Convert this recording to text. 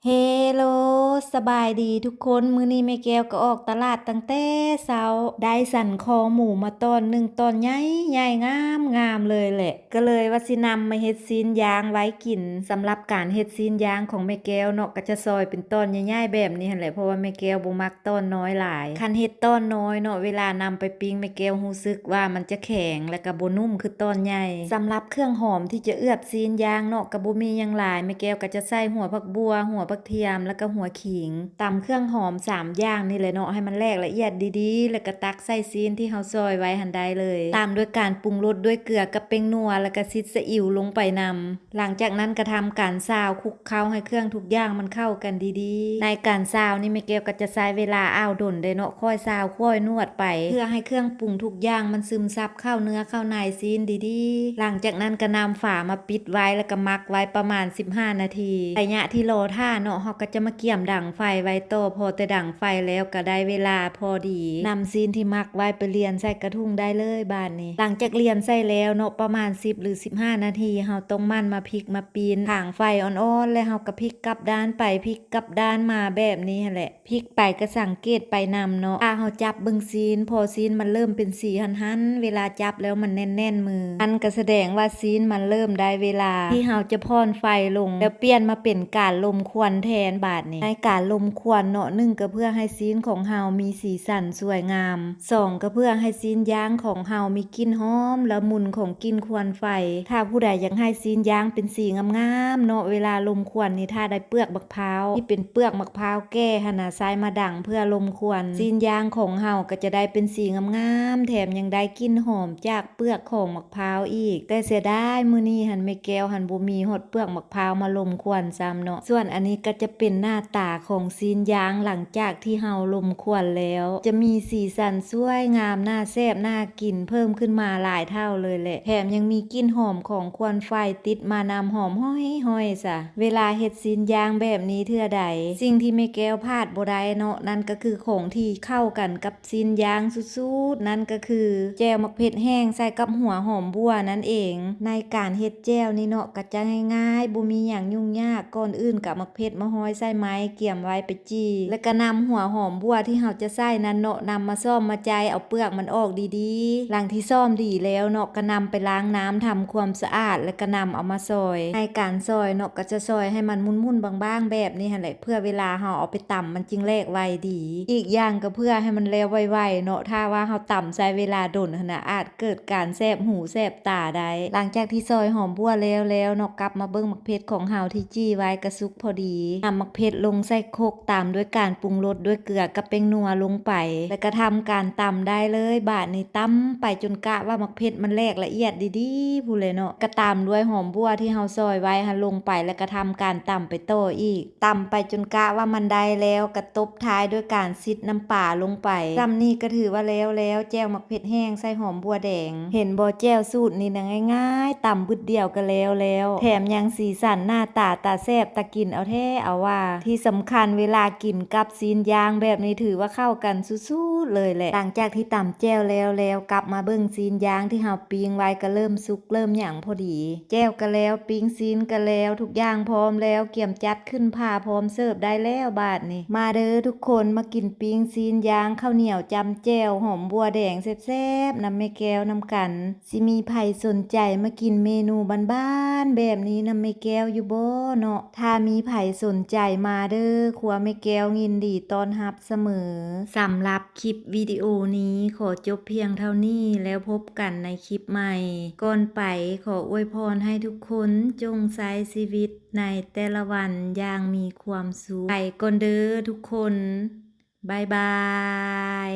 ເຮໂລ ສະບາຍດີທຸກຄົນ. ມື້ນີ້ແມ່ແກ້ວກໍອອກຕະຫຼາດຕັ້ງແຕ່ເຊົ້າ, ໄດ້ສັນຄໍໝູມາຕອນໜຶ່ງ, ຕອນໃຫຍ່ໆ ງາມໆ ເລີຍແຫຼະ. ກໍເລີຍວ່າຊິນຳມາເຮັດຊີ້ນຍ່າງໄວ້ກິນ. ສຳລັບການເຮັດຊີ້ນຍ່າງຂອງແມ່ແກ້ວເນາະ, ກໍຈະຊອຍເປັນຕອນໃຫຍ່ໆ ແບບນີ້ຫັ້ນແຫຼະ, ເພາະວ່າແມ່ແກ້ວບໍ່ມັກຕອນນ້ອຍຫຼາຍ. ຄັນເຮັດຕອນນ້ອຍເນາະ, ເວລານຳໄປປີ້ງ ແມ່ແກ້ວຮູ້ສຶກວ່າມັນຈະແຂງ ແລະກໍບໍ່ນຸ້ມຄືຕອນໃຫຍ່. ສຳລັບເຄື່ອງຫອມທີ່ຈະເອືອບຊີ້ນຍ່າງເນາະ, ກໍບໍ່ມີຫຍັງຫຼາຍ. ແມ່ແກ້ວກໍຈະໃສ່ຫົວຜັກບົວ, ຫົວຜັກທຽມ ແລະກໍຫົວຂີງ. ຕຳເຄື່ອງຫອມສາມຢ່າງນີ້ແຫຼະເນາະ ໃຫ້ມັນແຫຼກລະອຽດດີໆ ແລ້ວກໍຕັກໃສ່ຊີ້ນທີ່ເຮົາຊອຍໄວ້ຫັ້ນໄດ້ເລີຍ. ຕາມດ້ວຍການປຸງລົດດ້ວຍເກືອກັບແປ້ງນົວ ແລ້ວກໍຊິດຊະອິ້ວລົງໄປນຳ. ຫຼັງຈາກນັ້ນກໍທຳການຊາວ ຄຸກເຄົ້າໃຫ້ເຄື່ອງທຸກຢ່າງມັນເຂົ້າກັນດີໆ. ໃນການຊາວນີ້ແມ່ແກ້ວກໍຈະໃຊ້ເວລາອ້າວດົນເດ້ເນາະ, ຄ່ອຍຊາວຄ່ອຍນວດໄປ ເພື່ອໃຫ້ເຄື່ອງປຸງທຸກຢ່າງມັນຊຶມຊັບເຂົ້າເນື້ອເຂົ້າໃນຊີ້ນດີໆ. ຫຼັງຈາກນັ້ນກໍນຳຝາມາປິດໄວ້ ແລ້ວກໍໝັກໄວ້ປະມານສິບຫ້ານາທີ. ໄລຍະທີ່ລໍຖ້າເນາະ, ເຮົາກໍຈະມາກຽມດັງໄຟໄວ້ຕໍ່, ພໍແຕ່ດັງໄຟແລ້ວກໍໄດ້ເວລາພໍດີ. ນຳຊີ້ນທີ່ໝັກໄວ້ໄປລຽນໃສ່ກະທຸງໄດ້ເລີຍບາດນີ້. ຫຼັງຈາກລຽນໃສ່ແລ້ວເນາະ, ປະມານສິບຫຼືສິບຫ້ານາທີ, ເຮົາຕ້ອງໝັ່ນມາພິກມາປີ້ນທາງໄຟອ່ອນໆ ແລ້ວເຮົາກໍພິກກັບດ້ານໄປພິກກັບດ້ານມາແບບນີ້ຫັ້ນແຫຼະ. ພິກໄປກໍສັງເກດໄປນຳເນາະ. ຖ້າເຮົາຈັບເບິ່ງຊີ້ນ, ພໍຊີ້ນມັນເລີ່ມເປັນສີຫັນໆ, ເວລາຈັບແລ້ວມັນແໜ້ນໆມື, ມັນກໍສະແດງວ່າຊີ້ນມັນເລີ່ມໄດ້ເວລາທີ່ເຮົາຈະຜ່ອນໄຟລົງ ແລ້ວປ່ຽນມາເປັນການລົມຄວັນແທນບາດນີ້. ໃນການລົມຄວັນເນາະ, ໜຶ່ງກໍເພື່ອໃຫ້ຊີ້ນຂອງເຮົາມີສີສັນສວຍງາມ, ສອງກໍເພື່ອໃຫ້ຊີ້ນຍ່າງຂອງເຮົາມີກິ່ນຫອມລະມຸນຂອງກິ່ນຄວັນໄຟ. ຖ້າຜູ້ໃດຢາກໃຫ້ຊີ້ນຍ່າງເປັນສີງາມໆເນາະ, ເວລາລົມຄວັນນີ້ ຖ້າໄດ້ເປືອກໝາກ ພ້າວທີ່ເປັນເປືອກໝາກພ້າວແກ່ຫັ້ນນະ ໃຊ້ມາດັງເພື່ອລົມຄວັນ. ຊີ້ນຍ່າງຂອງເຮົາກໍຈະໄດ້ເປັນສີງາມໆ ແຖມຍັງໄດ້ກິ່ນຫອມຈາກເປືອກຂອງໝາກພ້າວອີກ. ແຕ່ເສຍດາຍ ມື້ນີ້ຫັ້ນແມ່ແກ້ວຫັ້ນບໍ່ມີຮອດເປືອກໝາກພ້າວມາລົມຄວັນຊ້ຳເນາະ. ສ່ວນອັນນີ້ກໍຈະເປັນໜ້າຕາຂອງຊີ້ນຍ່າງຫຼັງຈາກທີ່ເຮົາລົມຄວັນແລ້ວ, ຈະມີສີສັນສວຍງາມ ໜ້າແຊບ ໜ້າກິນເພີ່ມຂຶ້ນມາຫຼາຍເທົ່າເລີຍແຫຼະ. ແຖມຍັງມີກິ່ນຫອມຂອງຄວັນໄຟຕິດມານຳ ຫອມຫ້ອຍໆຊະ. ເວລາເຮັດຊີ້ນຍ່າງແບບນີ້ເທື່ອໃດ, ສິ່ງທີ່ແມ່ແກ້ວພາດບໍ່ໄດ້ເນາະ, ນັ້ນກໍຄືຂອງທີ່ເຂົ້າກັນກັບຊີ້ນຍ່າງສຸດໆ, ນັ້ນກໍຄືແຈ່ວໝາກເຜັດແຫ້ງໃສ່ກັບຫົວຫອມບົ່ວນັ້ນເອງ. ໃນການເຮັດແຈ່ວນີ້ເນາະ, ກໍຈະງ່າຍໆ, ບໍ່ມີຫຍັງຫຍຸ້ງຍາກ. ກ່ອນອື່ນກໍເອົາໝາກເຜັດມາຫ້ອຍໃສ່ໄມ້, ກຽມໄວ້ໄປຈີ່, ແລ້ວກໍນຳຫົວຫອມບົ່ວທີ່ເຮົາຈະໃສ່ນັ້ນເນາະ, ນຳມາສ້ອມມາໄຈເອົາເປືອກມັນອອກດີໆ. ຫຼັງທີ່ສ້ອມດີແລ້ວເນາະ, ກໍນຳໄປລ້າງນ້ຳທຳຄວາມສະອາດ, ແລ້ວກໍນຳເອົາມາຊອຍ. ໃນການຊອຍເນາະ, ກໍຈະຊອຍໃຫ້ມັນໝຸ່ນໆບາງໆແບບນີ້ຫັ້ນແຫຼະ, ເພື່ອເວລາເຮົາເອົາໄປຕຳມັນຈຶ່ງແຫຼກໄວດີ. ອີກຢ່າງກໍເພື່ອໃຫ້ມັນແລ້ວໄວໆເນາະ, ຖ້າວ່າເຮົາຕຳໃຊ້ເວລາດົນຫັ້ນນະ, ອາດເກີດການແສບຫູແສບຕາໄດ້. ຫຼັງຈາກທີ່ຊອຍຫອມບົ່ວແລ້ວແລ້ວເນາະ, ກັບມາເບິ່ງໝາກເຜັດຂອງເຮົາທີ່ຈີ່ໄວ້ກໍສຸກພໍດີ. ນຳໝາກເຜັດລົງໃສ່ຄົກ, ຕາມດ້ວຍການປຸງລົດດ້ວຍເກືອກັບແປ້ງນົວລົງໄປ, ແລ້ວກໍທຳການຕຳໄດ້ເລີຍ. ບາດນີ້ຕຳໄປຈົນກະວ່າໝາກເຜັດມັນແຫຼກລະອຽດດີໆພຸ້ນແຫຼະເນາະ, ກໍຕາມດ້ວຍຫອມບົ່ວທີ່ເຮົາຊອຍໄວ້ຫັ້ນລົງໄປ, ແລ້ວກໍທຳການຕຳໄປຕໍ່ອີກ. ຕຳໄປຈົນກະວ່າມັນໄດ້ແລ້ວ, ກະຕົບທ້າຍດ້ວຍການຊິດນ້ຳປາລົງໄປ. ສ່ຳນີ້ກະຖືວ່າແລ້ວແລ້ວ, ແຈ່ວໝາກເຜັດແຫ້ງໃສ່ຫອມບົ່ວແດງ. ເຫັນບໍ່, ແຈ່ວສູດນີ້ນະງ່າຍໆ, ຕຳບຶດດຽວກະແລ້ວແລ້ວ, ແຖມຍັງສີສັນໜ້າຕາຕາແຊບຕາກິນເອົາແທ້ເອົາວ່າ. ທີ່ສຳຄັນເວລາກິນກັບຊີ້ນຍ່າງແບບນີ້ ຖືວ່າເຂົ້າກັນສຸດໆເລີຍແຫຼະ. ຫຼັງຈາກທີ່ຕຳແຈ່ວແລ້ວແລ້ວ, ກັບມາເບິ່ງຊີ້ນຍ່າງທີ່ເຮົາປີ້ງໄວ້ກະເລີ່ມສຸກເລີ່ມຫຍັງພໍດີ. ແຈ່ວກະແລ້ວ, ປີ້ງຊີ້ນກະແລ້ວ, ທຸກຢ່າງພ້ອມແລ້ວ, ກຽມຈັດຂຶ້ນພາ ພ້ອມເສີບໄດ້ແລ້ວບາດນີ້. ມາເດີທຸກຄົນ, ມາກິນປີ້ງຊີ້ນຍ່າງ, ເຂົ້າໜຽວຈ້ຳແຈ່ວ, ຫອມບົ່ວແດງແຊບໆ ນຳແມ່ແກ້ວນຳກັນ. ຊິມີໃຜສົນໃຈມາກິນເມນູບ້ານໆແບບນີ້ນຳແມ່ແກ້ວຢູ່ບໍ່ເນາະ? ຖ້າມີໃຜສົນໃຈມາເດີ, ຄົວແມ່ແກ້ວຍິນດີຕ້ອນຮັບສະເໝີ. ສຳລັບ ຄລິບວິດີໂອນີ້ຂໍຈົບພຽງເທົ່ານີ້ ແລ້ວພົບກັນໃນຄລິບໃໝ່. ກ່ອນໄປຂໍອວຍພອນໃຫ້ທຸກຄົນຈົ່ງໃຊ້ຊີວິດໃນແຕ່ລະວັນຢ່າງມີຄວາມສຸກ. ໄປກ່ອນເດີທຸກຄົນ. ບາຍບາຍ.